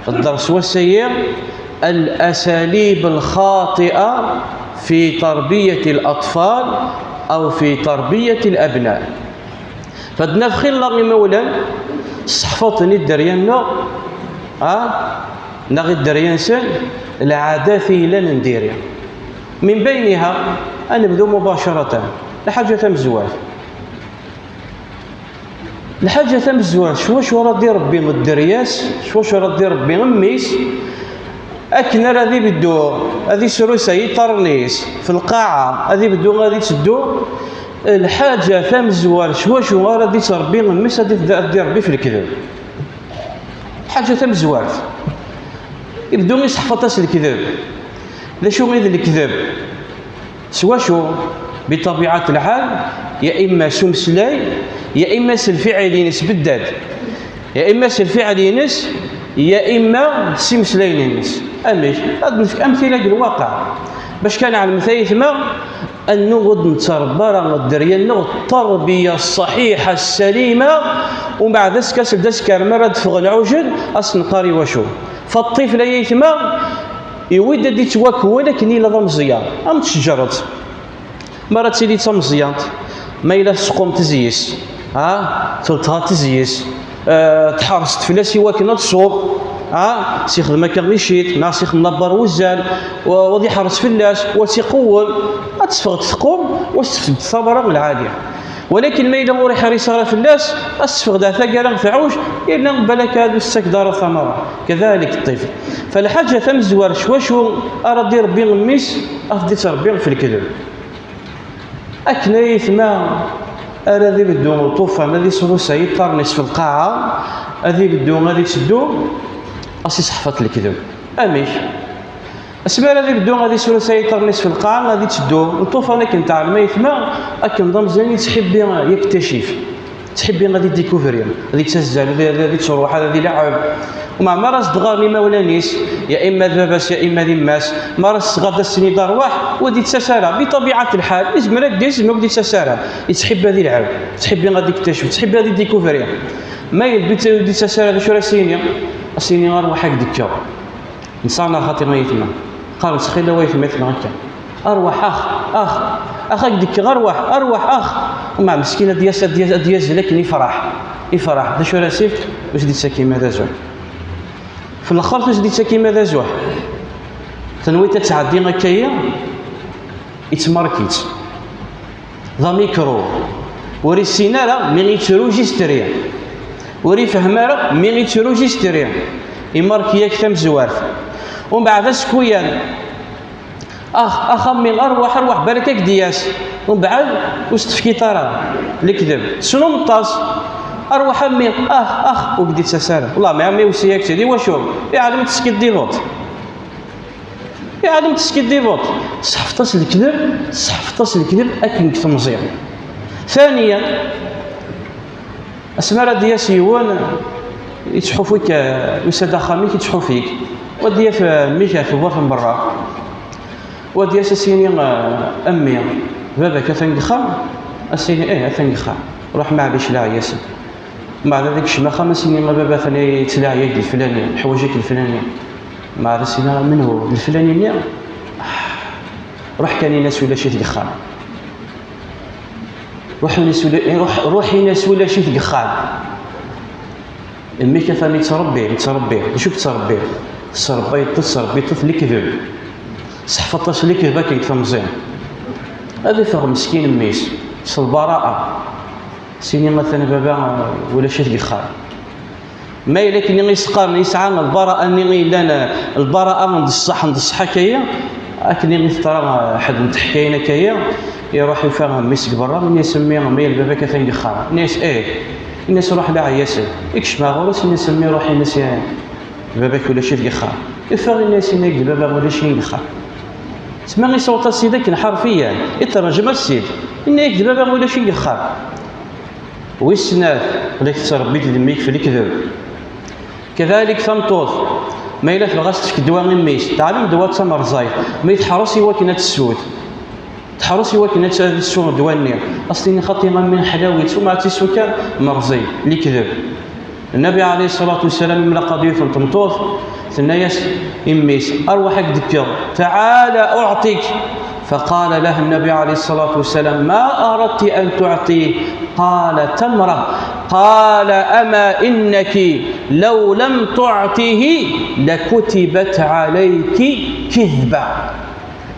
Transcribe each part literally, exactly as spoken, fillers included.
Dders wass-agi, الأساليب الخاطئة في تربية الأطفال أو في تربية الأبناء. Fad naf xilla imawlan, sseḥfaḍen i dderya-nneɣ, ha, neɣ i dderya-nsen, lɛadat i yellan n diri. Min bayniha, ad nebdu mubacaratan. Lḥaǧa tamezwart. Lḥaǧa tamezwart, s wacu ara d-irebbi dderya-s, s wacu ara d-irebbi mmi-s, akken ara d-ibeddu ad isrusay iṭarren-is f lqaɛa, ad ibeddu ad itteddu. Lḥaǧa tamezwart, s wacu ara d-ittrebbi mmi-s, ad d-, ad d-irebbi f lekdeb. Lḥaǧa tamezwart, ibeddu iseḥfaḍ-as lekdeb. D acu i d lekdeb? S wacu? Biṭabiɛat lḥal, ya imma s umeslay, ya imma s lfiɛl-ines beddad, ya imma s lfiɛl-ines, ya imma s imeslayen-ines. Amek? Ad nefk amthila deg lwaqiɛ. Bac kan ɛelmet ay aytma, ad nuɣ ur d-nettrebba ara dderya-nneɣ التربية الصحيحة السليمة, umbeɛd ass-a s d azekka mi ara d-ffɣen ɛujen, ad s-neqqar i wacu. Faṭṭifel ay aytma, iwi-d ad d-ittwakwel akken yella d ameẓyan, am tceǧret. Mi ara tili d tameẓyant, ma yella tesqumt zzi-s, ha, telteɣ-tt zzi-s, eh, tḥerseḍ fell-as i wakken ad tṣubb, ha, s-ixdem akka i ciṭ, neɣ s-ixdem labbar n wuzzal, wa, wa ad iḥres fell-as, wa ad tt-iqewwem, ad teffeɣ teqqum, wa ad s-tefk-d tabara lɛali. Walakin ma yella ur iḥris ara fell-as, ad s-teffeɣ d taggara tɛuj, yella balak ad ur s-tettak ara tamara. Kadalik ṭṭifel. Falḥaǧa tamezwart s wacu ara d-irebbi mmi-s, ad t-id-ittrebbi f lekdeb. Akken ay aytma ara d-ibeddu uṭufan, ad isrusay iṭarren-is f lqaɛa, ad ibeddu ad itteddu, ad s-iseḥfaḍ lekdeb. Amek? Asmi ara d-ibeddu ad isrusay iṭarren-is f lqaɛa, ad itteddu uṭufan, akken tɛelmem aytma, akken d ameẓyan, yettḥibbi yakk ticif. Yettḥibbi ad idikuvri, ad ittazzal, ad, ad, ad ittruḥ, ad, ad ileɛɛeb. Meɛmer ara s-d-ɣaren imawlan-is, ya imma d baba-s, ya imma d yemma-s, mi ara s-tɣad ass-nni d arwaḥ, ur d-ittas ara. Biṭabiɛat lḥal, izmer ad d-yas, izmer ur d-ittas ara. Yettḥibbi ad ileɛɛeb, yettḥibbi ad iktaccef, yettḥibbi ad idikuvri. Ma yella ur d-ittas ara, d acu ara s-yini? Ad s-yini: "Arwaḥ ad k-d-kkeɣ." Nesɛa neɣ xaṭi ay aytma? Qqaren: "Ttxil-k ay aytma, aytma akka. Arwaḥ, ax, ax, ax, ad k-d-kkeɣ, arwaḥ, arwaḥ, ax." Umbeɛd meskin ad d-yas, ad d-yas, ad d-yazzel akken ifraḥ. Ifraḥ. D acu ara s-yefk? Ur s-d-ittak ima d azuḥ. F lexxert ur s-d-ittak ima d azuḥ. Tenwiḍ ad tɛeddi akka-yi? Ittmark-itt. D amikru. Ur issin ara mi ittrujistri. Ur ifehhem ara mi ittrujistri. Imark yak tamezwart. Umbeɛd askuyan: "Ax, ax a mmi, arwaḥ, arwaḥ, balak ad k-d-yas." Umbeɛd ur s-tefkiḍ ara lekdeb. Tesnumeḍ-as: "Arwaḥ a mmi, ax, ax." Ur k-d-ittas ara. Wellah, ma ɛemmi wsi-yak-tt-id. Iwacu? Iɛlem teskiddibeḍ. Iɛlem teskiddibeḍ. Seḥfeḍ-as lekdeb, seḥfeḍ-as lekdeb akken deg temẓi. Thaniyan, asmi ara d-yas yiwen, yettḥufu-k, yusa-d axxam-ik, yettḥufu-k. Wa d-yaf, eh, mmi-k ar tewwurt n berra. Wa d-yas, a s-yini: "Eh, a mmi, baba-k atan deg uxxam?" A s-yini: "Ih, atan deg uxxam." Ruḥ meɛlic, laɛi-yasen. Meɛna deg ccem axxam, a s-yini: "A baba, atan yettlaɛi-ak-d leflani, yeḥwaǧ-ak leflani." Meɛna a s-yini: "Menhu d leflani-nni?" "Ruḥ kan, in-as ulac-it deg uxxam." Ruḥ in-as ula-, ruḥ, ruḥ in-as ulac-it deg uxxam. Mmi-k atan yettṛebbi, yettṛebbi. D acu yettṛebbi? Tesṛebbiḍ-t, tesṛebbiḍ-t lekdeb. Seḥfeḍ-as lekdeb akken deg temẓi. Ad iffeɣ meskin mmi-s s lbara'a. S-yini: "Atan baba, ulac-it deg uxxam." Ma yella akken i s-qqaren yesɛa lbara'a-nni i yellan, lbara'a n ṣṣeḥ, n ṣṣeḥ akka-yi, akken i teḍra ḥedd n teḥkayin akka-yi, iruḥ yufa mmi-s deg berra, ini-as: "A mmi, ma yella baba-k atan deg uxxam?" Ini-as: "Ih." Ini-as: "Ruḥ laɛi-yasen." Ikcem ɣur-s, ini-as: "A mmi, ruḥ in-as i baba-k ulac-it deg uxxam." Iffeɣ, ini-as: "Ini-ak-d baba ulac-it deg uxxam." Sma iṣawet-as-id akken ḥerfiyan, iṭerjem-as-id, ini-ak-d baba ulac-it deg uxxam. Wis snat, la tettṛebbiḍ d mmi-k f lekdeb. Kadalik tameṭṭut, ma yella tebɣa ad s-tefk ddwa i mmi-s, teɛlem ddwa d tamerẓayt, mi teḥres i wakken ad tessut, teḥres i wakken ad tessu ddwa-nni, a s-tini: "Xaṭi a mmi, ḥlawit", umbeɛd ad tessu kan, merẓi, lekdeb. Nnabi ɛalayhi ṣṣalatu wassalam imlaq-d yiwet n tmeṭṭut, tenna-yas i mmi-s: "Arwaḥ ad k-d-kkeɣ, taɛala uɛṭik." Faqala laha Nnabi ɛalayhi ṣṣalatu wassalam: "Ma aradti an tuɛṭih?" Qala: "Tamra." Qala: "Ama innaki law lam tuɛṭihi lakutibat ɛalayki kidba."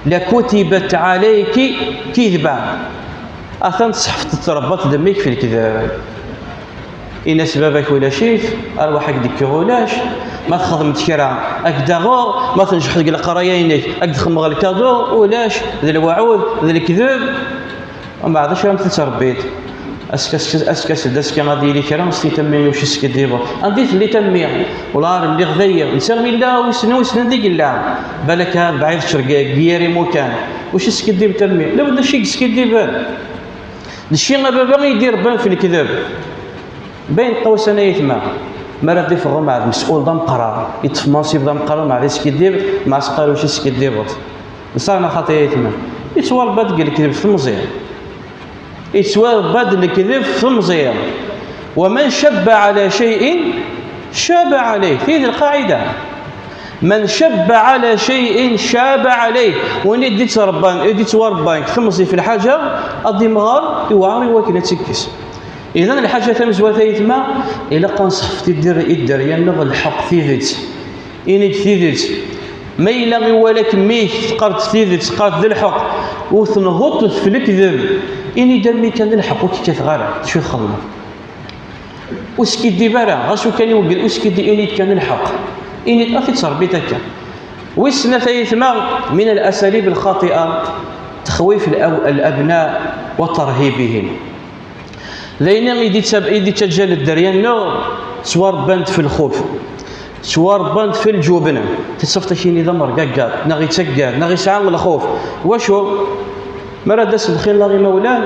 Lakutibat ɛalayki kidba. Atan tseḥfḍeḍ trebbaḍ d mmi-k fi lekdeb. Ini-as baba-k ulac-it, arwaḥ ad k-d-kkeɣ ulac, ma txedmeḍ kra ad k-d-aɣeɣ, ma tnejḥeḍ deg leqraya-inek ad k-d-xedmeɣ lkadu, ulac, d lweɛud, d lekdeb. Umbeɛd acu ara m-tettrebbiḍ? Aska, aska, aska, seld aska ad yili kra s titammi ur s-teskiddibeḍ. Anda i telli tammi? Wala ar lliɣ dayi. Netta illa wissen, wissen anda i yella. Balak ha bɛid ccerga deg yir imukan. Ur s-teskiddib tammi. Law d acu i yeskiddiben? D cci a baba i d-irebban fi lekdeb. Bayen qawsan a yetma. Mi ara d-iffeɣ umɛad mes'ul d ameqqran, iṭṭef mansib d ameqqran, umɛad iskiddib, ma as-qqar ur s-teskiddibeḍ. Nsaɣ neɣ xaṭi a yetma? Yettwarebba-d deg lekdeb temẓi. Yettwarebba-d lekdeb temẓi. ومن شب على شيء شاب عليه. Tidi d lqaɛida. من شب على شيء شاب عليه. Win i d-ittrebban, i d-ittwarebban deg temẓi fi lḥaǧa, ad imɣer, iwɛer i wakken ad tt-ikkes. Idan lḥaǧa tamezwarut a yetma, ilaq ad nseḥfeḍ i dder-, i dderya-nneɣ lḥeqq tidet. Ini-d tidet. Ma yella iwala-k mmi-k teqqar-d tidet, teqqar-d d lḥeqq, ur tenhuṭṭet f lekdeb, ini-d a mmi kan d lḥeqq, ur k-kkateɣ ara, d acu txedmeḍ? Ur skiddib ara, ɣas ukan iweggen, ur skiddib, ini-d kan lḥeqq. Ini-d, a t-id-teṛbiḍ akka. Wis snat a yetma, من الأساليب الخاطئة تخويف الأو-، الأبناء وترهيبهم. D ayen i d-ittab-, i d-ittaǧǧan dderya-nneɣ, ttwaṛebban-d f lxuf, ttwaṛebban-d f lǧubn. Tiṣṣaft akini d amergaggaḍ, neɣ ittaggad, neɣ isɛa lxuf. Wacu? Mi ara d-as lxir neɣ imawlan,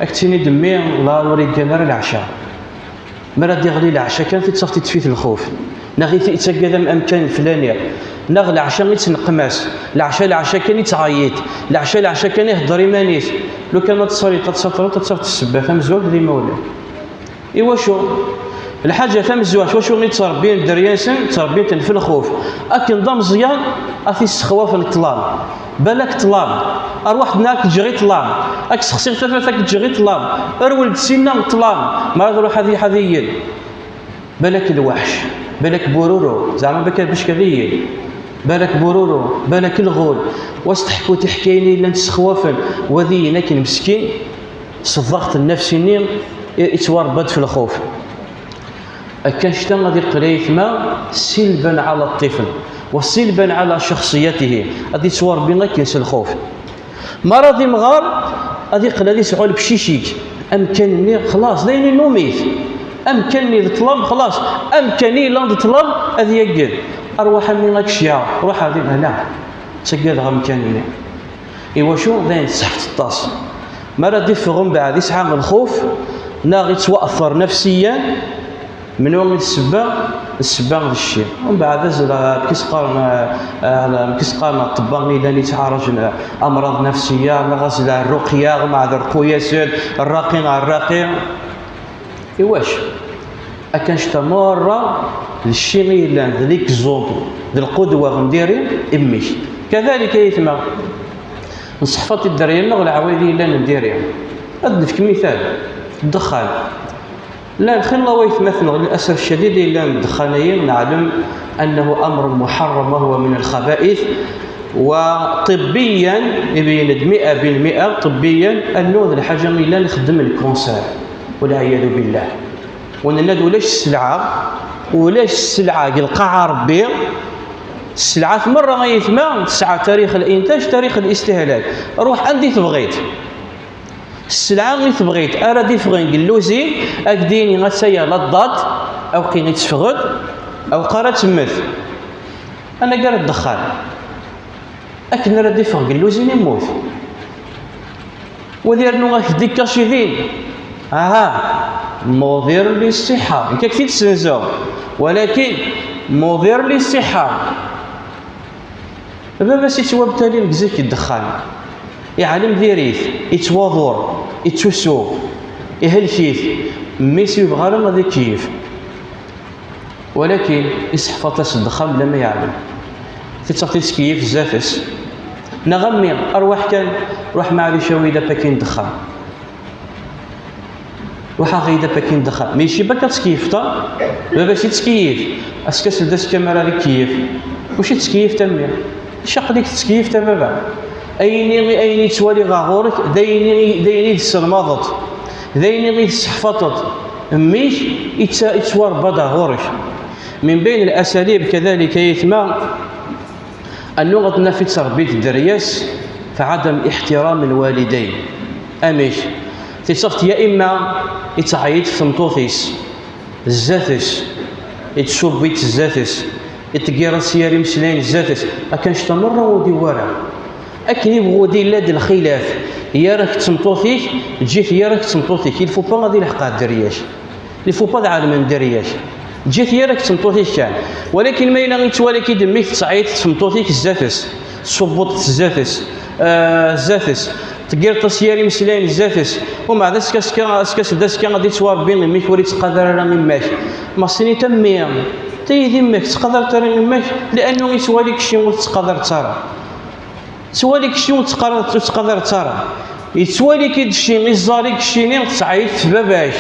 ad k-ttini-d mmi, la ur iggan ara leɛca. Mi ara d-iɣli leɛca kan, tiṣṣaft iṭṭef-it lxuf. Neɣ it-, ittaggad am-, amkan leflani, neɣ leɛca i ttneqqmas, leɛca, leɛca kan i ttɛeyyiḍ, leɛca, leɛca kan ihedder iman-is. Lukan ad tṣaliḍ, ad tṣaṭreḍ, ad tafeḍ ssebba tamezwarut d imawlan. Iwacu? Lḥaǧa tamezwarut, wacu i ttrebbin dderya-nsen? Ttrebbin-ten f lxuf. Akken d ameẓyan, ad t-issexwafen ṭṭlam. Balak ṭṭlam. Arwaḥ-d neɣ ad k-ǧǧeɣ i ṭṭlam. Ad k-sexsiɣ tafat, ad k-ǧǧeɣ i ṭṭlam. Rwel-d sinna ṭṭlam. Ma ad ruḥ ad iḥad-iyi. Balak lweḥc, balak bururu, zeɛma balak bac kadiyin, balak bururu, balak lɣul, wa s-teḥku tiḥkayin i llan ssexwafen, wa d iyen akken meskin, s ḍḍaɣt nnefsi-nni i, i ttwaṛebba-d f lxuf. Akka annect-a ad iqqel a yetma silban ɛala ṭṭifl, wa silban ɛala cexṣiyatihi, ad ittwaṛebbi akken s lxuf. Mi ara d-imɣer, ad iqqel ad isɛu lebcic-ik. Amkan-nni, xlaṣ, d ayen innum-it. Amkan-nni d ṭṭlam, xlaṣ. Amkan-nni yellan d ṭṭlam, ad yagged. Arwaḥ a mmi ad k-ceɛɛeɣ, ruḥ ar din, ala. Ttaggadeɣ amkan-nni. Iwacu? D ayen tseḥfeḍ aṭas. Mi ara d-iffeɣ umbeɛd, isɛa lxuf, neɣ ittwaɛfer nafsiyan, Menwa i d ssebba? Ssebba d cci. Umbeɛd azzel ɣer, amek i s-qqaren, eh, eh, amek i s-qqaren aṭebba i llan yettɛaraǧen, eh, amraḍ nafsiya, neɣ azzel ar rruqya, umbeɛd rqu-yasen, rraqi ar rraqi. Iwac? Akka annect-a merra d cci i yellan d l'exemple, d lqudwa n diri i mmi-k. Kadalik a yetma, nseḥfaḍ i dderya-nneɣ leɛwayed i yellan n diri. Ad d-nefk mital, ddexxan. Llan xilla waytmaten-nneɣ, للأسف الشديد, yellan ddexxan-agi, neɛlem أنه أمر محرم وهو من الخبائث, wa طبيا, ibeyyen-d مئة بالمئة, طبيا, annu d lḥaǧa yellan ixeddem lkanser, والعياذ بالله. Wa nenna-d ulac sselɛa, ulac sselɛa deg lqaɛa Rebbi, sselɛat merra a yetma tesɛa tarix الإنتاج, tarix الاستهلاك. Ruḥ anda i tebɣiḍ. Sselɛa i tebɣiḍ ara d-iffɣen deg lluzin, ad k-d-yini ataya la date, awqi i teffeɣ-d, awqi ara temmet. Anagar ddexxan. Akken ara d-iffeɣ deg lluzin, immut. Wa ad yernu ad k-d-ikkaci din. Aha, مضر للصحة. Nekk ad k-t-id-ssenzeɣ. Walakin, مضر للصحة. Baba-s yettwabtali deg zik ddexxan. Iɛlem diri-t, yettwaḍur, yettusu, ihelk-it. Mmi-s ur yebɣi ara ad ikeyyef. Walakin iseḥfaḍ-as ddexxan bla ma yeɛlem. Tiṭ-is tettkeyyif zdat-s. Neɣ a mmi, rwaḥ kan, ruḥ maɛlic awi-d apaki n ddexxan. Ruḥ aɣ-iyi-d apaki n ddexxan. Mi yecci bakka tettkeyyifeḍ, a? Baba-s yettkeyyif. Ass-a seld-as kamara ad ikeyyef. Wacu tettkeyyifeḍ a mmi? Acu aql-ik tettkeyyifeḍ a baba? Ayen i, ayen i ttwaliɣ ɣer ɣur-k, d ayen i, d ayen i d-tesselmadeḍ, d ayen i d-tesseḥfaḍeḍ. Mmi-k itta-, ittwarebba-d ɣer ɣur-k. Min bayn al-asalib kadalik ay aytma, annu ad naf ittrebbi-d dderya-s, fi ɛadam iḥtiram lwalidayn. Amek? Tiṭ-is ya imma ittɛeyyiḍ f tmeṭṭut-is zdat-s, ittṣubbu-itt zdat-s, iṭegger-as yir imeslayen zdat-s, akken cta merra ur d-iwwi ara. Akken ibɣu d illa-d lxilaf, yir-ak d tmeṭṭut-ik, ǧǧi-t yir-ak d tmeṭṭut-ik, il faut pas ad ilḥeq ɣer dderya-k. Il faut pas ad ɛelmen dderya-k. Ǧǧi-t yir-ak d tmeṭṭut-ik kan. Walakin ma yella ittwali-k-id mmi-k tettɛeyyiḍ f tmeṭṭut-ik zdat-s, tṣubbuḍ-tt zdat-s, ah, zdat-s, teggireḍ-as yir imeslayen zdat-s, umeɛd ass-a, ass-a, ass-a, d ass-a ad ittwarebbi mmi-k ur ittqadar ara imma-k. Ma s-tiniḍ a mmi, taydi imma-k tettqadareḍ ara imma-k, liɛannu ittwali-k kečči ur tettqadareḍ ara. Ttwali-k kečči ur tettqadareḍ, ur tettqadareḍ ara. Yettwali-k-id kečči, iẓẓar-ik keččini tettɛeyyiḍ f baba-k.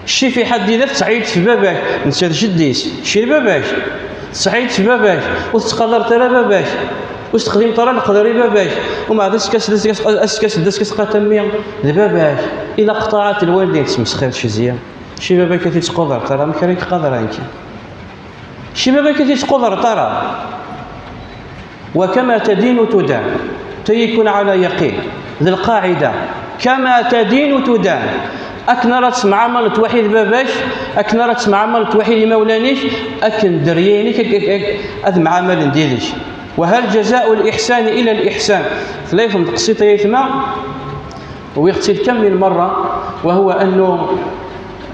Ccif iḥaddida tettɛeyyiḍ f baba-k, netta d jeddi-s, kečči d baba-k. Tettɛeyyiḍ f baba-k, ur tettqadareḍ ara baba-k, ur tettqadimeḍ ara leqder i baba-k. Umeɛd ass-a, ass-a, ass-a, ass-a, ass-a, ass-a, a mmi, d baba-k. Ilaq ṭaɛat lwalidayn, tettmesxiṛ cizya. Kečči baba-k ur t-tettqadareḍ ara, amek ara k-qadreɣ nekk? Kečči baba-k ur t-tettqadareḍ ara. وكما تدين تدان. Tayi kun ɛla yaqin. D lqaɛida. كما تدين تدان. Akken ara tettemɛamaleḍ waḥid baba-k, akken ara tettemɛamaleḍ waḥid imawlan-ik, akken dderya-inek ad, ad, ad, ad mɛamalen did-k. وهل جزاء الإحسان إلا الإحسان. Tella yiwet n tqsiṭ ay aytma, ويغتي كم من مرة، وهو أنه،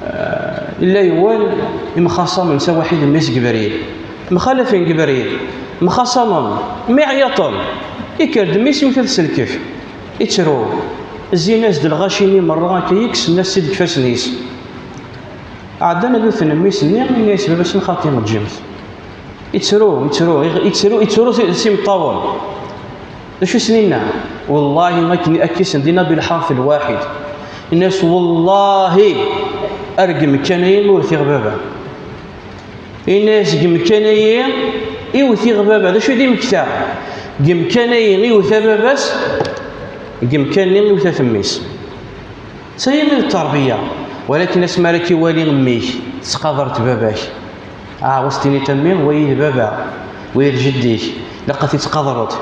آه، إلا يوال يمخاصم نسا واحد ميس جبريل. مخالفين جبريل. مخاصمم. ميعيطم. يكرد ميس يمثل سلكف. يترو. الزيناز د الغاشيني مرة كيكس الناس سيد كفاسنيس. عدنا ذو ثنميس نيا، الناس بابا سن خاطي مجمس. Yettru, yettru, yettru, yettru si, si imeṭṭawen. D acu i sen-yenna? Wallahi, akken, akka i sen-d-yenna بالحرف الواحد. Yenna-as, wallahi, ar deg yimekkan-ayi i wtiɣ baba. Yenna-as, deg yimekkan-ayi i wtiɣ baba. D acu i d imekta? Deg yimekkan-ayi i iwta baba-s, deg yimekkan-nni i iwta mmi-s. Tayi i d tterbiya, walakin asmi ara k-iwali mmi-k, tettqadareḍ baba-k. Ah, wa s-tiniḍ a mmi, wayi d baba, wayi d jeddi-k, ilaq ad t-tettqadareḍ.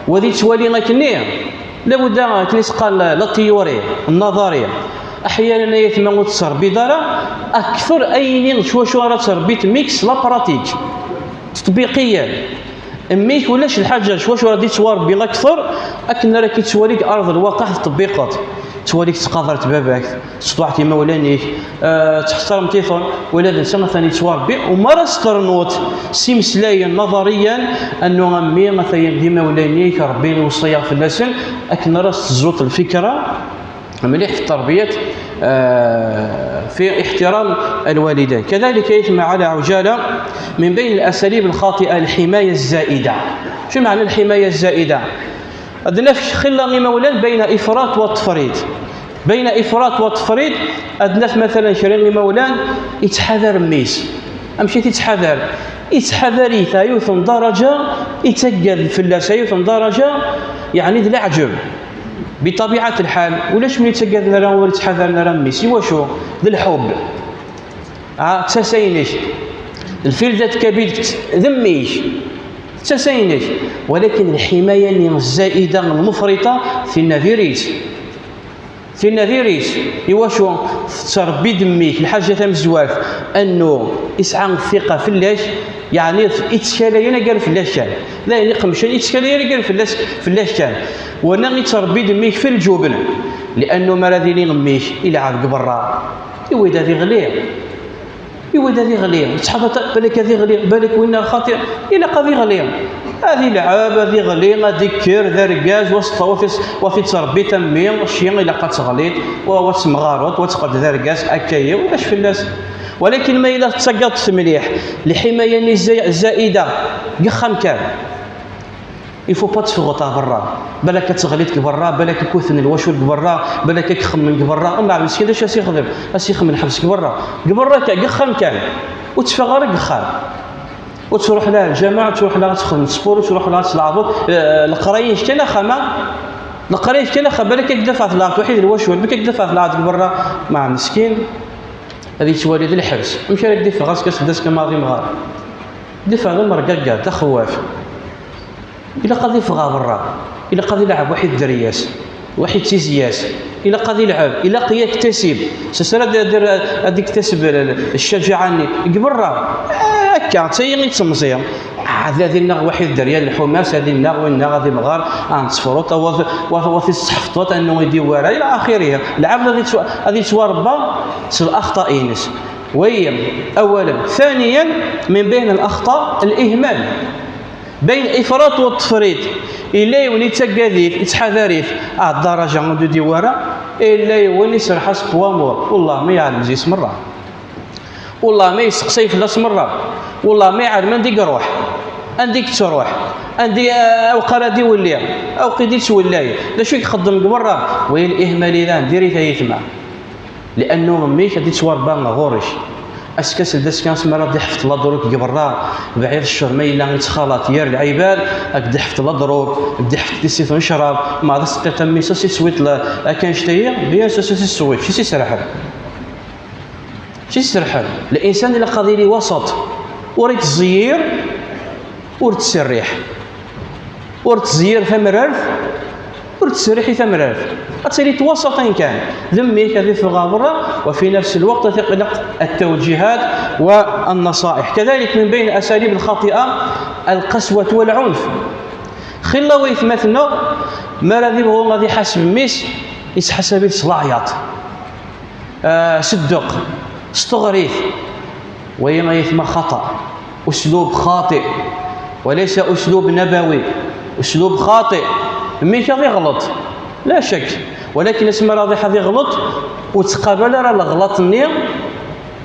Wa ad yettwali akkenni, labudda akken i s-qqar la, la théorie, النظرية. Aḥyanan ay aytma ur tettrebbiḍ ara, akter ayen s wacu ara trebbiḍ mmi-k s la pratique, teṭbiqiyan. Mmi-k ulac lḥaǧa s wacu ara d-yettwarebbi akter akken ara k-yettwali deg arḍ lwaqiɛ teṭbiqeḍ. Yettwali-k tettqadareḍ baba-k, tettḍuɛeḍ imawlan-ik, eh, teḥtarmeḍ-iten, ula d netta atan yettwarebbi. U mi ara s-ternuḍ s imeslayen naḍariyan, annu a mmi, atan d imawlan-ik, Rebbi iweṣṣa-yaɣ fell-asen, akken ara s-tezzuḍ lfikra mliḥ في التربية، آه، في احترام الوالدين. كذلك يتم على عجالة من بين الأساليب الخاطئة الحماية الزائدة. شو معنى الحماية الزائدة؟ Ad naf xilla imawlan بين إفراط وتفريط. بين إفراط وتفريط، ad naf مثلا kra imawlan yettḥadar mmi-s. Amek i t-yettḥadar? Yettḥadar-it ɣer yiwet n daraja, yettaggad fell-as ɣer yiwet n daraja, yeɛni d leɛǧeb. بطبيعة الحال، ulac win yettaggaden ara, ur yettḥadaren ara mmi-s. Iwacu? D lḥubb. Ah, d tasa-inek. الفداء kabid d mmi-k. D tasa-inek. ولكن الحماية-nni الزائدة المفرطة, tinna diri-tt. Tinna diri-tt. Iwacu? Tettrebbi-d mmi-k lḥaǧa tamezwarut, annu yesɛa ثقة fell-ak, yeɛni yettkalayen agar fell-ak kan. D ayen iqemcen, yettkalayen agar fell-as, fell-ak kan. Wana yettrebbi-d mmi-k في الجبن, liannu mi ara d-yili mmi-k ilɛeb deg berra, iwwi-d ad iɣli. Iwwi-d ad iɣli, yettḥadar ta-, balak ad iɣli, balak winna xaṭi, ilaq ad iɣli. Ad ilɛeb, ad iɣli, ad ikker, d argaz, wa s-, wa t-, wa t-ittrebbi-t a mmi, cci, ilaq ad teɣliḍ, wa, wa temɣareḍ, wa teqqel d argaz, akka-yi, ulac fell-as. Walakin ma yella tettagaḍ-t mliḥ, lḥimaya-nni zza- zaida, deg uxxam kan. Il faut pas teffɣeḍ ɣer berra. Balak ad teɣliḍ deg berra, balak kkuten lwacul deg berra, balak ad ixemmem deg berra. Umbeɛd meskin d acu as ixdem? As ixemmem lḥebs deg berra. Deg berra kan, deg uxxam kan. Ur tteffeɣ ara deg uxxam. Ur ttruḥ la lǧameɛ, ur ttruḥ la ad txedmeḍ sport, ur ttruḥ la ad tleɛbeḍ. Eh, leqraya-inek kan axxam-a. Leqraya-inek kan axxam, balak ad k-dafɛet lɛebd waḥid lwacul, balak ad k-dafɛet lɛebd deg berra. Ma meskin, ad yettwali d lḥebs. Amek ara d-iffeɣ azekka s ddask amaḍi mɣar? D-iffeɣ d amergagga, d axewwaf. Ilaq ad iffeɣ ɣer berra. Ilaq ad ilɛeb waḥid dderya-s, waḥid tizi-yas. Ilaq ad ilɛeb, ilaq yaktasib. S asra ad, ad, ad iktaseb l- l- ccajaɛa-nni. Deg berra, eh, akka, d tayi i d temẓi. Ɛad ad innaɣ waḥid dderya n lḥumas, ad innaɣ winnaɣ ad imɣar, ad nettefruṭ, a wa t- wa t- wa t-isseḥfeḍeḍ, annu i d-iwara, ila axirihi. Lɛebd ad yettwa- ad yettwarebba s lexṭa-ines. Wayi, awalen. Thaniyan, min bayn al-axṭa, al-ihmal. Bayn ifraṭ wa tefriṭ. Illa yiwen yettagad-it, yettḥadar-it, ah, ddaraja ur d-iwara. Illa yiwen iserreḥ-as deg wamur. Wellah ma yeɛlem zis merra. Wellah ma yesteqsay fell-as merra. Wellah ma yeɛlem anda i iruḥ, anda i yettruḥ, anda i- awqar ad iwelli, awqi d-ittwellay, d acu i ixeddem deg berra. Wayi l-ihmal ilan, diri-t ay aytma. Liannu mmi-k ad ittwarebba ɣur-k. Askasel d askan asmi ara d-iḥfeḍ la drogue deg berra, bɛid ccer ma yella yettxalaḍ yir lɛibad, ad d-iḥfeḍ la drogue, ad d-iḥfeḍ tissit n ccrab, ma d asqiṭ a mmi-s, a s-iswiṭ la, akka annect-ayi, bien sûr, s-iswiṭ, s-iserḥel. S-iserḥel. Linsan ilaq ad yili wasaṭ, ur ittẓeyyir, ur ittserriḥ. Ur tzeyyir tamrart, ur tserriḥ i tamrart. Ad tili twasaṭ kan. D mmi-k ad iffeɣ ɣer berra, wa fi nafs lweqt ad ilaq التوجيهات والنصائح. كذلك من بين الأساليب الخاطئة القسوة والعنف. Xilla waytmaten-nneɣ, mi ara d-ibɣu ad iḥaseb mmi-s, yettḥasab-it s leɛyaḍ. آه، s ddeq, s teɣrit. Wayi ay aytma xaṭa. أسلوب خاطئ. وليس أسلوب نبوي. أسلوب خاطئ. Mmi-k ad iɣleḍ. La cak. Walakin asmi ara iruḥ ad iɣleḍ, ur ttqabal ara leɣlaṭ-nni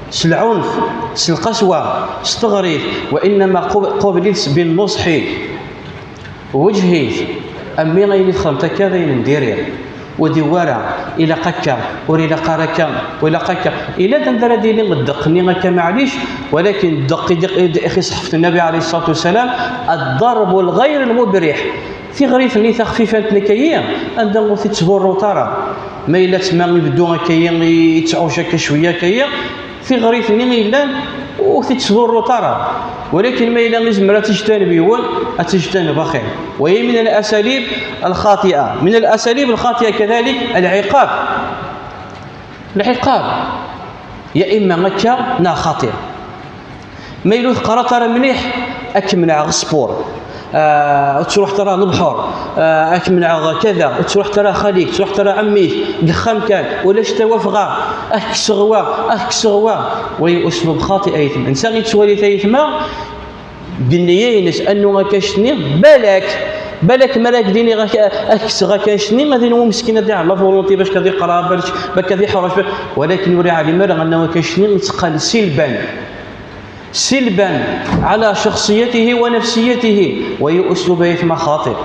s lɛunf, s lqaswa, s teɣrit. وإنما qub- قوبل-it بالنصح. Weǧhit, a mmi ayen i txedmeḍ akka d ayen n diri. Ur d-iwwi ara, ilaq akka, ur ilaq ara akka, ur ilaq akka. Ila d anda ara d-yili ddeq-nni akka, maɛlic, walakin ddeq i d- i d- i ixeṣṣef Nnabi ɛalayhi ṣṣalatu wassalam, الضرب الغير المبرح. Tiɣrit-nni taxfifant n akkayi, anda ur t-ittḍurrut ara. Ma yella ttma ibeddu akkayi, yettɛuc akka cwiya akkayi, tiɣrit-nni yellan ur t-ittḍurrut ara. Walakin ma yella izmer ad t-ijtaneb yiwen, ad t-ijtaneb axir. وهي من الأساليب الخاطئة. من الأساليب الخاطئة كذلك العقاب. العقاب يا إما مكة نا خطير. Ma yella ur teqqareḍ ara mliḥ, ad k-menɛeɣ sport, ah, ur tettruḥeḍ ara lebḥer, ah, ad k-menɛeɣ kada, ur tettruḥeḍ ara xali-k, ur tettruḥeḍ ara ɛemmi-k, deg uxxam kan, ulac tawafɣa, ad k-kkseɣ wa, ad k-kkseɣ wa. Wayi أسلوب خاطئ, aytma. Netta yettwali tayetma, deg nniya-ines, annu akkac-nni, balak, balak mi ara k-d-iniɣ ak-, ad k-kkseɣ akkac-nni, ad inwu meskin ad iɛella volonté bac ad iqrab, bac, bac ad iḥṛec, walakin ur iɛlim ara annu akkac-nni yetteqqal سلبا. سلبا على شخصيته ونفسيته، وهي أسلوب أيتما خاطئ.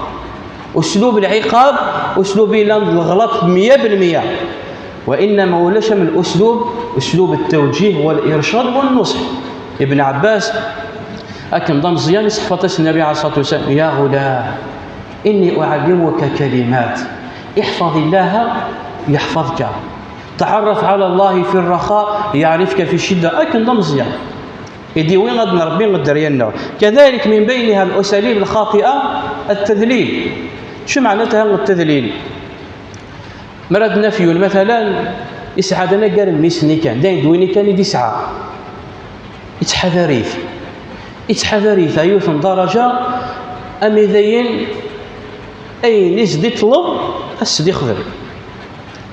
أسلوب العقاب أسلوب يلان الغلط مية بالمية، وإنما ولاش من الأسلوب أسلوب التوجيه والإرشاد والنصح. ابن عباس، أكن ضم زيان صحفة النبي عليه الصلاة والسلام: يا غلام، إني أعلمك كلمات، احفظ الله يحفظك، تعرف على الله في الرخاء يعرفك في الشدة. Akken d ameẓyan. I d-yewwi ad nrebbi dderya-nneɣ. كذلك من بينها الأساليب الخاطئة التذليل. شو معناتها التذليل؟ Mi ara d-naf yiwen, matalan, isɛa d anagar n mmi-s-nni kan, d ayen d win kan i d-isɛa. Ittḥadar-it. Ittḥadar-it, a yiwet n daraja, ami dayen ayen i s-d-iṭleb, a s-d-ixdem.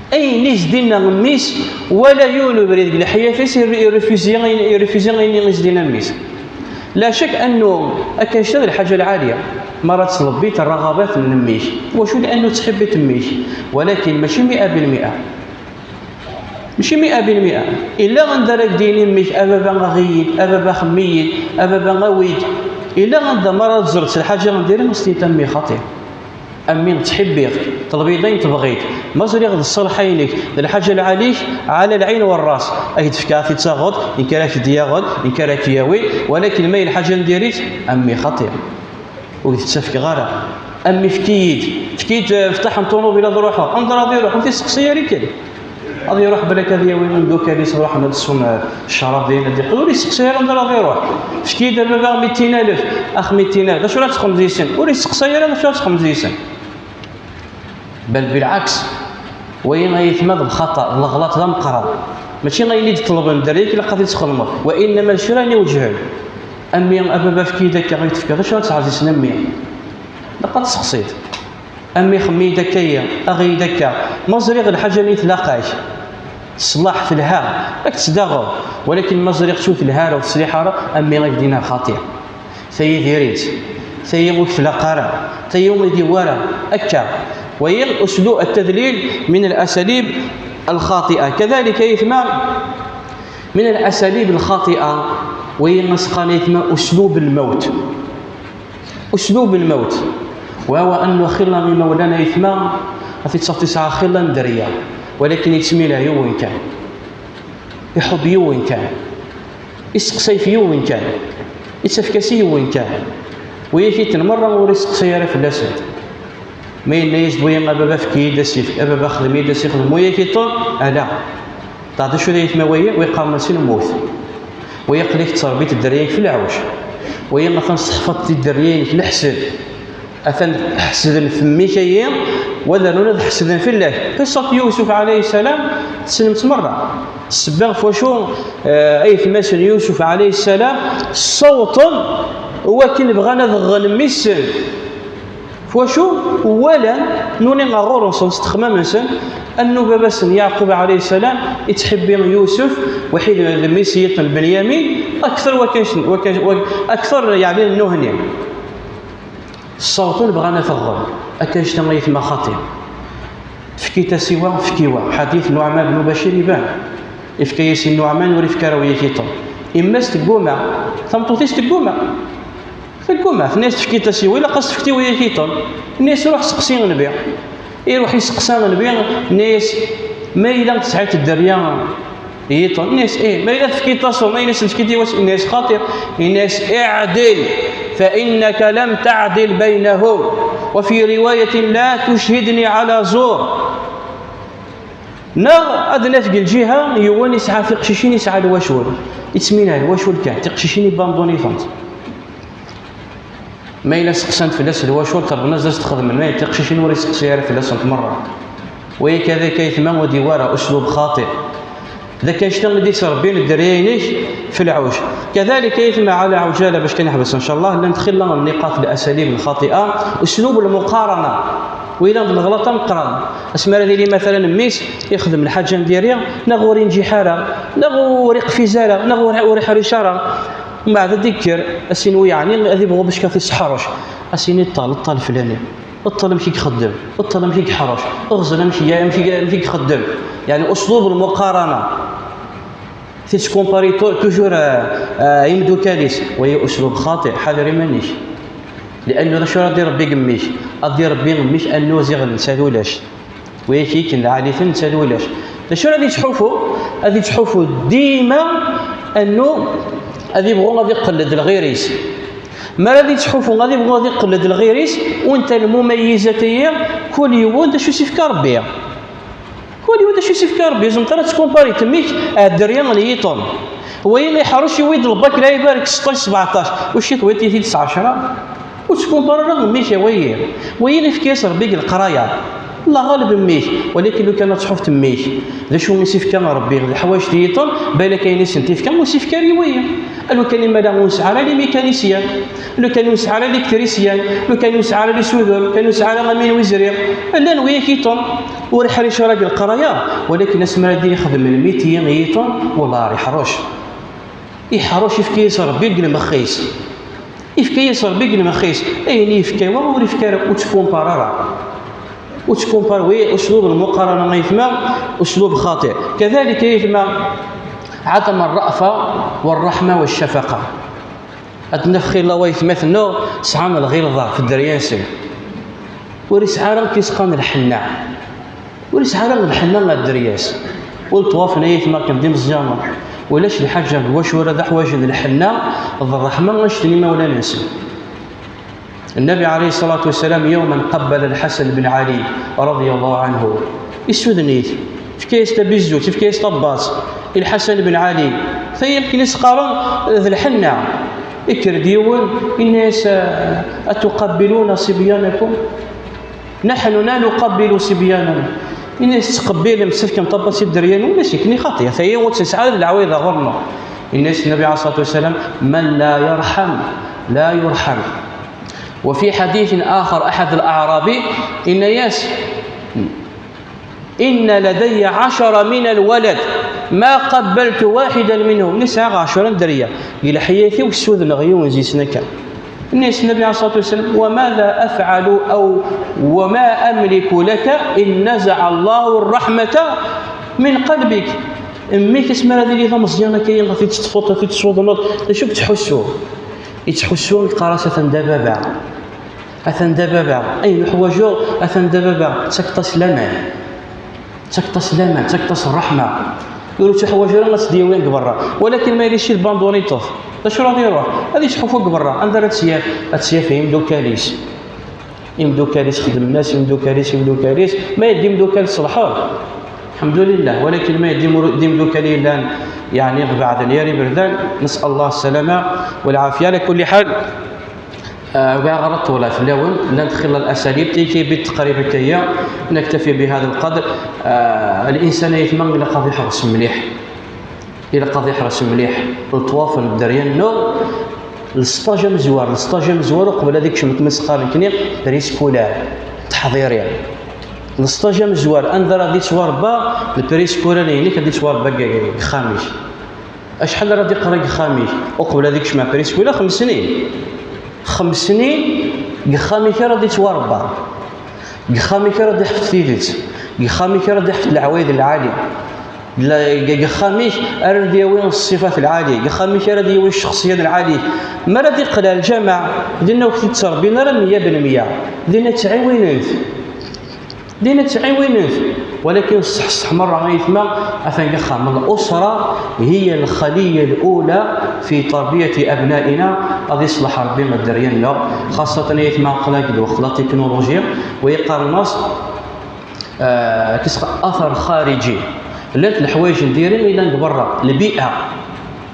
Ayen i s-d-inna mmi-s, wala yiwen ubrid deg leḥyat-is, irrifizi ayen, irrifizi ayen i s-d-inna mmi-s. La cak annu akka yecta d lḥaǧa lɛaliya, mi ara tettḍebbit rraɣabat n mmi-k. Wacu? Liannu tettḥibbiḍ mmi-k, walakin mačči mi'a bil mi'a. Mačči mi'a bil mi'a. Illa anda ara k-d-yini mmi-k: "A baba, aɣ-iyi-d, a baba, xdem-iyi-d, a baba, awi-d." Illa anda mi ara tẓer s lḥaǧa n diri, s-tini: "A mmi, xaṭi. A mmi, ttḥibbiɣ-k, ṭleb-iyi-d ayen tebɣiḍ. Ma ẓriɣ d ṣṣalḥa-inek, d lḥaǧa lɛali-k, ɛla lɛin wa ṛṛas, ad k-d-fkeɣ, ad t-id-taɣeḍ, nekk ara k-d-yaɣen, nekk ara k-yawin, walakin ma i lḥaǧa n diri-tt, a mmi, xaṭi." Ur k-t-id-ttafkeɣ ara. A mmi, efk-iyi-d, efk-iyi-d, eh, mefṭaḥ n ṭunubil ad ruḥeɣ. Anda ara iruḥ? Ur t-isteqsi ara kan. Ad iruḥ balak ad yawi imeddukal-is, ad ruḥen ad swen, eh, ccrab din, ad yeqqel. Ur isteqsi ara anda ara iruḥ. Efk-iyi-d a baba mitin alef, ax mitin alef. D acu ara txedmeḍ yis-sen? Ur isteqsi ara d acu ara txedmeḍ yis-sen. Bal bilɛaks, wayi ay aytma d lxaṭa, d leɣlaṭ d ameqqran. Mačči ayen i d-ṭelben dderya-k ilaq ad t-id-txedmeḍ, wa innama d kra n iwejhen. A mmi, a baba, efk-iyi-d akka, ad k-d-fkeɣ. D acu ara tesɛeḍ yis-sen a mmi? Ilaq ad tseqsiḍ. A mmi, xdem-iyi-d akka-yi, aɣ-iyi-d akka. Ma ẓriɣ lḥaǧa-nni tlaq-ak, teṣleḥ, telha, ad k-tt-daɣeḍ. Walakin ma ẓriɣ ur telha ara, ur teṣliḥ ara, a mmi, ad k-d-iniɣ xaṭi. Tayi diri-tt, tayi ur k-tlaq ara, tayi ur d-iwwi ara. Akka. Wayi أسلوب التذليل من الأساليب الخاطئة. كذلك aytma من الأساليب الخاطئة, wayi as-qqaren aytma أسلوب الموت. أسلوب الموت. وهو أنه xilla n imawlan aytma, ad t-id-tafeḍ yesɛa xilla n dderya, walakin yettmila yiwen kan. Iḥubb yiwen kan, iseqsay f yiwen kan, ittafk-as i yiwen kan. Wiyakiten merra ur iseqsay ara fell-asen. Ma yenna-yas-d wayi: "A baba, efk-iyi-d asif, a baba, xdem-iyi-d asif, xdem wayakiten", ala. Teɛḍ acu d aytma wayi? Wa yeqqaren-as i lmut. Wayi aql-ik tettrebbiḍ dderya-k f lɛuc. Wayi atan tesseḥfaḍeḍ-id dderya-inek leḥsed. Atan ḥesden f mmi-k ayi, wa ad rnun ad ḥesden fell-ak. Qissat Yusuf ɛalayhi ssalam tessnem-tt merra. Ssebba ɣef wacu, eh, aytma-s n Yusuf ɛalayhi ssalam ssawḍen wakken bɣan ad ɣen mmi-s-sen. F wacu? Walan, nuni ɣer ɣur-nsen s texmam-nsen, annu baba-s n Yeɛqub ɛalayhi ssalam ittḥibbi Yusuf, waḥid d mmi-s yiṭen Benyamin, akter wakan, wakan, wak-, akter, yeɛni, nnuhni. Ssawḍen bɣan ad t-ɣen. Akka, annect-a aytma xaṭi. Efk-it-as i wa, efk i wa. Ḥadit Nuɛman ben Bacir iban. Ifka-yas i Nuɛman, ur ifka ara wiyakiten. Imma-s tegguma, tameṭṭut-is tegguma. Tegguma, tenna-yas: "Efk-it-as i wa, ilaq ad s-tefkeḍ i wiyakiten." Tenna-yas: "Ruḥ seqsi nnbi." Iruḥ iseqsa nnbi, tenna-yas: "Ma yella tesɛiḍ dderya yiṭen?" Inna-yas: "Ih." "Ma yella tefkiḍ-as, ma yella tefkiḍ i wa?" Inna-yas: "Xaṭi." Inna-yas: "اعدل فإنك لم تعدل بينهم، وفي رواية لا تشهدني على زور." Neɣ ad naf deg lǧiha, yiwen yesɛa tiqcicin, yesɛa lwacul. Yettmila lwacul kan, tiqcicin ibanduni-tent. Ma yella seqsan fell-as lwacul, ṭelben-as ad as-t-xedmen, ma yella tiqcicin ur iseqsi ara fell-asent merra. Waya kadalik aytma ur d-iwwi ara, uslub xaṭi. D akka annect-a i d-ittrebbin dderya-inek f lɛuj. Kadalik aytma, ɛla ɛujala, bac kan neḥbes, ncallah, llant xilla n nniqaṭ, l'asalib lxaṭi'a, uslub lmuqarana. Wila d leɣlaṭ ameqqran. Asmi ara yili, matalan, mmi-s ixdem lḥaǧa n diri, neɣ ur inǧiḥ ara, neɣ ur iqfiz ara, neɣ ur, ur iḥric ara. Mbeɛd ad d-ikker, ad s-inwi, yeɛni, ad ibɣu bac ad t-isseḥrec. Ad s-ini: "Ṭṭal, ṭṭal fulani. Ṭṭal amek i ixeddem. Ṭṭal amek i iḥrec. Ɣzel amek i, amek i, amek i ixeddem." Yeɛni, uslub lmuqarana. Titkumpari tu-, toujours, euh, euh, imdukal-is. Waya uslub xaṭi, ḥader iman-ik. Li'annu d acu ara d-irebbi deg mmi-k? Ad d-irebbi mmi-k annu ziɣ netta d ulac. Wayaki kan lɛali-ten, netta d ulac. D acu ara d-ittḥufu? Ad ittḥufu dima annu ad ibɣu ad iqelled lɣir-is. Mi ara d-ittḥufu ad ibɣu ad iqelled lɣir-is, u netta lmumayizat-agi, kul yiwen d acu i s-ifka Rebbi. Kul yiwen d acu i s-ifka Rebbi, ur tezmireḍ ara ad tkumpariḍ mmi-k ar dderya n yiṭen. Wayi iḥrec, yewwi-d lbak, la ibarek, seṭṭac sbeɛṭac, u cci tewwiḍ-it-id s ɛecra. Ur tkumpar ara mmi-k a wayi. Wayi ifka-yas Rebbi deg leqraya. Allah ɣaleb mmi-k, walakin lukan ad tḥufeḍ mmi-k. D acu i s-ifka Rebbi d leḥwayeǧ n yiṭen, balak ayen i sent-ifka ur s-ifka ara i wayi. Lukan imala ur nesɛi ara les mécaniciens, lukan ur nesɛi ara les électriciens, lukan ur nesɛi ara les soudeurs, lukan ur nesɛi ara amin wizri. Llan wiyak yiṭen, ur iḥric ara deg leqraya, walakin asmi ara d-ixdem lmitiyi n yiṭen, wellah ar iḥruc. Iḥruc, ifka-yas Rebbi deg lmex-is. Ifka-yas Rebbi deg lmex-is. Ayen i yefka wa ur ifka ara, ur tkumpar ara. وتكومبار وي اسلوب المقارنه ايثما، اسلوب خاطئ. كذلك ايثما عدم الرأفه والرحمه والشفقه. اتنفخي الله ويثمثنو سعام الغلظه في الدرياسم. ورسعارا كيسقان الحنه، ورسعارا الحنه الدرياس. والطواف نايت ما كان ديم زيانه. ولاش الحاجه واش ورا ذا حوايج الحنه، الرحمه واش تني مولانا نسي. النبي عليه الصلاة والسلام يوما قبل الحسن بن علي رضي الله عنه. السودنيت في كيس تبزو في كيس طباس الحسن بن علي. فيمكن يسقارن ذا الحنة. يكرد يون الناس: أتقبلون صبيانكم؟ نحن لا نقبل صبياننا. الناس تقبل مسلك مطبس الدريان والناس يكني خاطية ثيا وتسعى العويضة غرنا. الناس النبي عليه الصلاة والسلام: من لا يرحم لا يرحم. وفي حديث آخر أحد الأعرابي إن ياس إن لدي عشرة من الولد ما قبلت واحدا منهم. نسعى عشرة دريا إلى حياتي والسود نغيون زي سنكا. الناس النبي عليه الصلاة والسلام: وماذا أفعل أو وما أملك لك إن نزع الله الرحمة من قلبك؟ أمي كسمر هذه اللي مزيانة كاين في تتفوت في تصوض النوت. شو بتحسوا؟ يتحسوا القراسة دبابة. Atan da baba, ayen uḥwaǧeɣ atan da baba, ttakeḍ-as laman, ttakeḍ-as laman, ttakeḍ-as ṛṛeḥma. Ur ittuḥwaǧ ara ad s-d-yawi deg berra. Walakin ma yella ci lbanduni yeṭṭef, d acu ara iruḥ? Ad yettḥufu deg berra. Anda ara tt-yaf? Ad tt-yaf i imeddukal-is. Imeddukal-is xedmen-as, imeddukal-is, imeddukal-is. Ma yeddi imeddukal ṣelḥen, الحمد لله. Walakin ma yeddi imru-, d imeddukal yellan, yeɛni, ɣ-, beɛden yar iberdan, نسأل الله السلامة والعافية. على كل حال، آه، bɣiɣ ara ṭṭuleɣ fell-awen, llant xilla الأساليب, tigi bi taqrib akka-ya, نكتفي بهذا القدر. آه، الإنسان ayetma ilaq ad iḥres mliḥ, ilaq ad iḥres mliḥ, lṭwaf n dderya-nneɣ, lesṭaj amezwar, lesṭaj amezwar uqbel ad ikcem, kma s-qqaren nekni, préscolaire, teḥḍiri. Lesṭaj amezwar, anda ara d-ittwarebba, le préscolaire-inek ad ittwarebba deg, deg uxxam-ik. Acḥal ara d-iqra deg uxxam-ik uqbel ad ikcem ɣer préscolaire? Xems snin. Xems snin deg uxxam-ik ara d-ittwarebba. Deg uxxam-ik ara d-iḥfeḍ tidet. Deg uxxam-ik ara d-iḥfeḍ leɛwayed lɛali. La-, deg uxxam-ik ara d-yawi ṣṣifat lɛali. Deg uxxam-ik ara d-yawi ccexṣiyat lɛali. Mi ara d-iqleɛ lǧameɛ, dinna ur k-id-ttrebbin ara meyya bil meyya. Dinna ttɛiwinen-t. Dinna ttɛiwinen-t. Walakin ṣṣeḥ, ṣṣeḥ merra, ay ayetma, atan deg axxam. الأسرة هي الخلية الأولى في تربية أبنائنا. Ad iṣleḥ Rebbi dderya-nneɣ, xaṣṣatan ay ayetma aql-ak d lweqt la technologie, wa yeqqaren-as, ah, كيسقى أثر خارجي. Llant leḥwayeǧ n diri i yellan deg berra, lbi'a.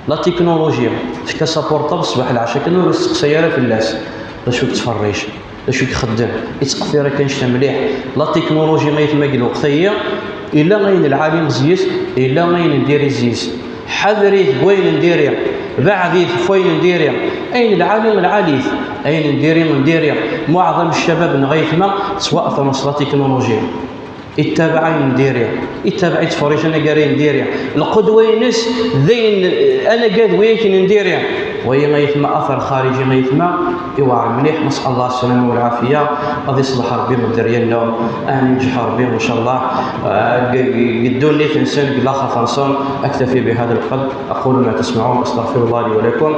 La technologie, tefka-as aportable ṣṣbeḥ leɛca kan ur yesteqsay ara fell-as. D acu yettferric, d acu ixeddem, yettqeṭṭir akka annect-a mliḥ. La technologie ay ayetma deg lweqt-agi, yella ayen lɛali meẓyis, yella ayen n diri zzis. Ḥadret deg wayen n diri, beɛdet ɣef wayen n diri. Ayen lɛali, lɛali-t, ayen n diri, n diri. Muɛḍam ccabab-nneɣ ay ayetma ttwaɛetren s la technologie. Ittabaɛ ayen n diri, ittabaɛ ittferric anagar ayen n diri. Lqudwa-ines d ayen, anagar d wayen n diri. Wayi ay ayetma athar xariji ay ayetma, iwɛer mliḥ. نسأل الله السلامة والعافية. Ad iṣleḥ Rebbi dderya-nneɣ, ad nenǧeḥ Rebbi, إن شاء الله, ah, deg, deg, deg ddunit-nsen, deg laxert-nsen. أكتفي بهذا القدر، أقول ما تسمعون، أستغفر الله لي ولكم،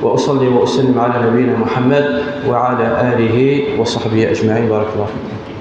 وأصلي وأسلم على نبينا محمد وعلى آله وصحبه أجمعين. بارك الله فيكم.